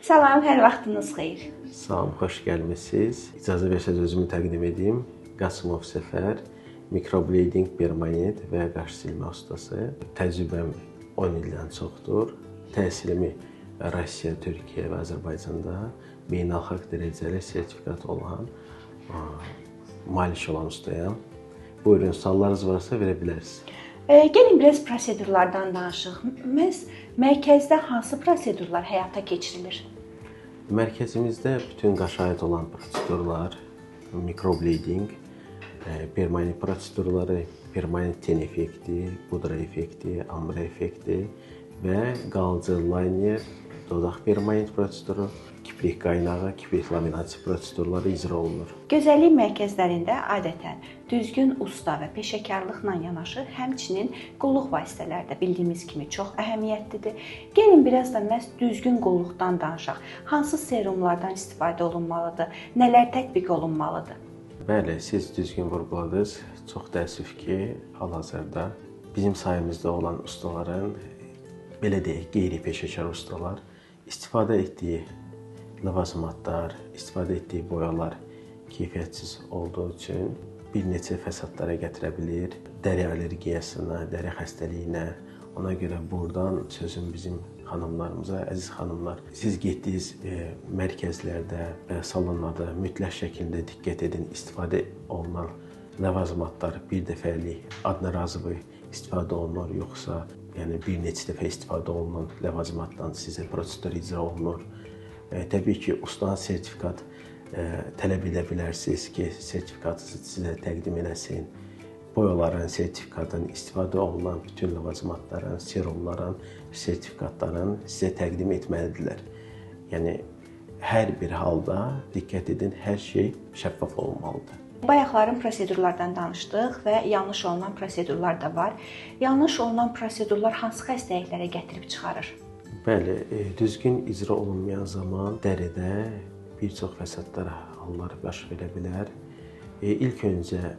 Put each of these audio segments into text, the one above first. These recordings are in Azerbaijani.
Salam, hər vaxtınız xeyir. Salam, xoş gəlmisiniz. İcazə versəniz özümü təqdim edim. Qasımov Səfər, mikroblading, permanent və qaş silmə ustası. Təcrübəm 10 ildən çoxdur. Təhsilimi Rusiya, Türkiyə və Azərbaycanda beynəlxalq dərəcəli sertifikat olan, malik olan ustayam. Buyurun, suallarınız varsa verə bilərsiniz. Gəlin biraz prosedurlardan danışıq. Məhz mərkəzdə hansı prosedurlar həyata keçirilir? Mərkəzimizdə bütün qaşa aid olan prosedurlar, mikroblading, permanent prosedurları, permanent ten effekti, pudra effekti, ambre effekti və qalıcı liner, dodaq permanent proseduru, kiprik qaynağı, kiprik laminasiya prosedurları icra olunur. Gözəllik mərkəzlərində adətən düzgün usta və peşəkarlıqla yanaşı, həmçinin qulluq vasitələri də bildiyimiz kimi çox əhəmiyyətlidir. Gəlin biraz da məhz düzgün qulluqdan danışaq. Hansı serumlardan istifadə olunmalıdır? Nələr tətbiq olunmalıdır? Bəli, siz düzgün vurğuladınız. Çox təəssüf ki, hal-hazırda bizim sayımızda olan ustaların, belə deyək, qeyri-peşəkar ustalar istifadə etdiyi ləvazimatlar, istifadə etdiyi boyalar keyfiyyətsiz olduğu üçün bir neçə fəsadlara gətirə bilir. Dəri allergiyasına, dəri xəstəliyinə. Ona görə buradan sözüm bizim xanımlarımıza, əziz xanımlar, siz getdiyiniz mərkəzlərdə və salonlarda mütləq şəkildə diqqət edin, istifadə olunan ləvazimatlar bir dəfəlik, adnarazıvı istifadə olunur, yoxsa yəni bir neçə dəfə istifadə olunan ləvazimatdan sizə prosedur icra olunur. Təbii ki, ustadan sertifikat tələb edə bilərsiniz ki, sertifikatı sizə təqdim eləsin. Boyaların sertifikatın, istifadə olunan bütün ləvazimatların, serumların, sertifikatların sizə təqdim etməlidirlər. Yəni, hər bir halda diqqət edin, hər şey şəffaf olmalıdır. Bayaqların prosedurlardan danışdıq və yanlış olunan prosedurlar da var. Yanlış olunan prosedurlar hansı xəstəliklərə gətirib çıxarır? Bəli, düzgün icra olunmayan zaman dəridə bir çox fəsadlar, hallar baş verə bilər. İlk öncə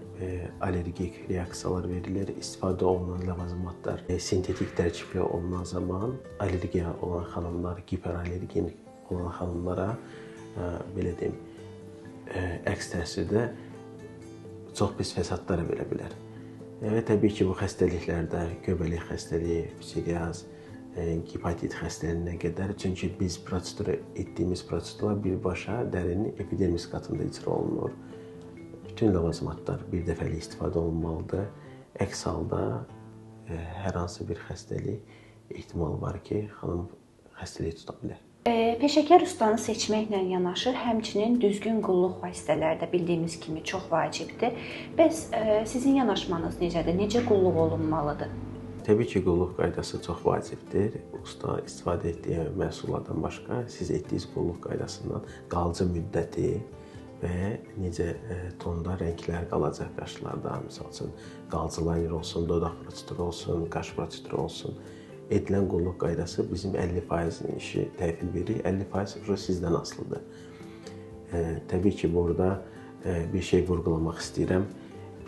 allergik reaksiyalar verilir. İstifadə olunan ləvazimatlar sintetik tərkibli olunan zaman allergiya olan xanımlar, giperallergin olan xanımlara belə deyim, əks təsirdə çox pis fəsadlara verə bilər. Və təbii ki, bu xəstəliklərdə göbələk xəstəliyi, psoriaz, hepatit xəstəliyinə qədər, çünki biz prosedur etdiyimiz prosedurlar birbaşa dərinin epidermis qatında icra olunur. Bütün ləvazimatlar bir dəfəlik istifadə olunmalıdır. Əks halda hər hansı bir xəstəlik ehtimal var ki, xanım xəstəliyi tuta bilər. Peşəkar ustanı seçməklə yanaşı, həmçinin düzgün qulluq vasitələri də bildiyimiz kimi çox vacibdir. Bəs sizin yanaşmanız necədir? Necə qulluq olunmalıdır? Təbii ki, qulluq qaydası çox vacibdir. Usta istifadə etdiyi məhsullardan başqa siz etdiyiniz qulluq qaydasından qalıcı müddəti və necə tonda rənglər qalacaq qaşlarda, misal üçün qalıcı liner olsun, dodaq proseduru olsun, qaş proseduru olsun. Edilən qulluq qaydası bizim 50% işi təhvil veririk, 50% sizdən asılıdır. Təbii ki, burada bir şey vurğulamaq istəyirəm.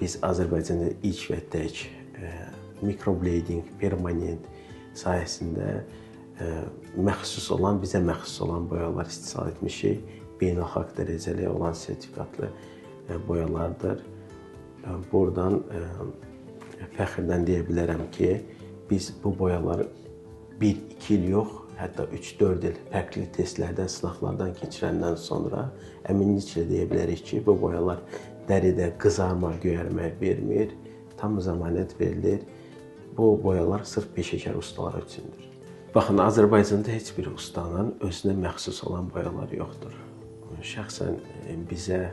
Biz Azərbaycanda ilk və tək mikroblading, permanent sahəsində məxsus olan, bizə məxsus olan boyalar istehsal etmişik. Beynəlxalq dərəcəli olan sertifikatlı boyalardır. Buradan fəxrdən deyə bilərəm ki, biz bu boyaları 1-2 il yox, hətta 3-4 il fərqli testlərdən, sınaqlardan keçirəndən sonra əminliklə deyə bilərik ki, bu boyalar dəridə qızarma, göyərmə vermir, tam zəmanət verilir. Bu boyalar sırf peşəkar ustalar üçündür. Baxın, Azərbaycanda heç bir ustanın özünə məxsus olan boyalar yoxdur. Şəxsən bizə,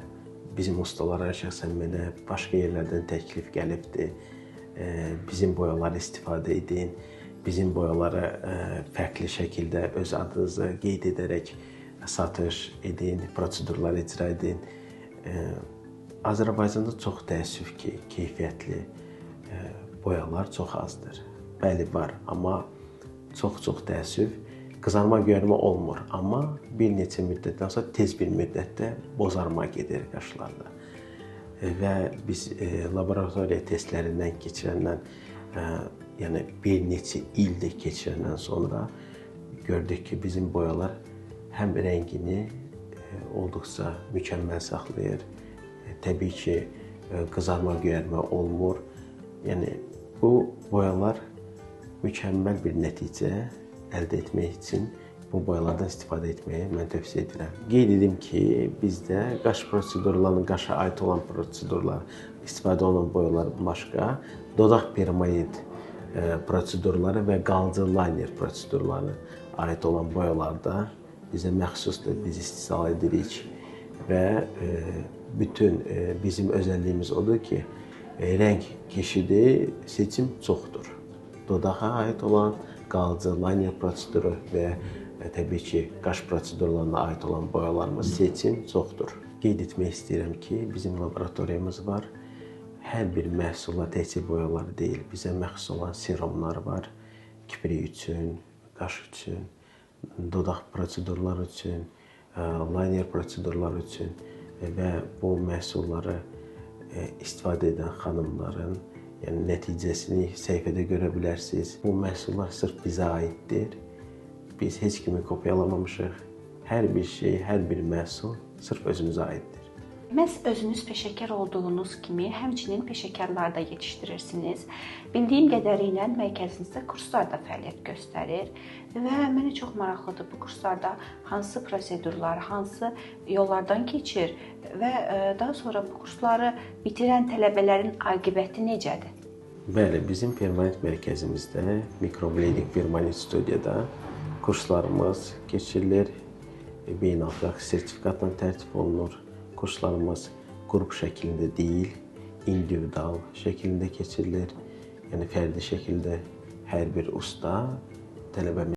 bizim ustalara, şəxsən mənə başqa yerlərdən təklif gəlibdir. Bizim boyaları istifadə edin, bizim boyaları fərqli şəkildə öz adınızı qeyd edərək satış edin, prosedurlar icra edin. Azərbaycanda çox təəssüf ki, keyfiyyətli boyalar çox azdır. Bəli, var, amma çox-çox təəssüf, qızarma görmə olmur, amma bir neçə müddətdən sonra tez bir müddətdə bozarma gedir qaşlarda. Və biz laboratoriya testlərindən keçirəndən, yəni bir neçə ildir keçirəndən sonra gördük ki, bizim boyalar Həm rəngini olduqca mükəmməl saxlayır. Təbii ki, qızarma, göyərmə olmur. Yəni bu boyalar mükəmməl bir nəticə əldə etmək üçün bu boyalardan istifadə etməyi mən tövsiyə edirəm. Qeyd edim ki, bizdə qaş prosedurlarının, qaşa aid olan prosedurlar, istifadə olunan boyalar başqa, dodaq permanent prosedurları və qalıcı liner prosedurlarına aid olan boyalarda bizə məxsusdur, biz istehsal edirik və bütün bizim özəlliyimiz odur ki, rəng keçidi, seçim çoxdur. Dodağa aid olan qalıcı liner proseduru və təbii ki, qaş prosedurlarına aid olan boyalarımız seçim çoxdur. Qeyd etmək istəyirəm ki, bizim laboratoriyamız var. Hər bir məhsula təkcə boyalar deyil, bizə məxsus olan serumlar var. Kiprik üçün, qaş üçün, dodaq prosedurları üçün, liner prosedurları üçün və bu məhsulları istifadə edən xanımların, yəni nəticəsini səhifədə görə bilərsiniz. Bu məhsullar sırf bizə aiddir. Biz heç kimi kopyalamamışıq. Hər bir şey, hər bir məhsul sırf özümüzə aiddir. Məhz özünüz peşəkar olduğunuz kimi, həmçinin peşəkarlar da yetişdirirsiniz. Bildiyim qədəri ilə mərkəzinizdə kurslar da fəaliyyət göstərir və mənə çox maraqlıdır bu kurslarda hansı prosedurlar, hansı yollardan keçir və daha sonra bu kursları bitirən tələbələrin aqibəti necədir? Bəli, bizim permanent mərkəzimizdə, Microblading permanent studiyada kurslarımız keçirilir. Beynəlxalq sertifikatla tərtib olunur. Kurslarımız qrup şəklində deyil, individual şəklində keçirilir. Yəni fərdi şəkildə hər bir usta tələbəmiz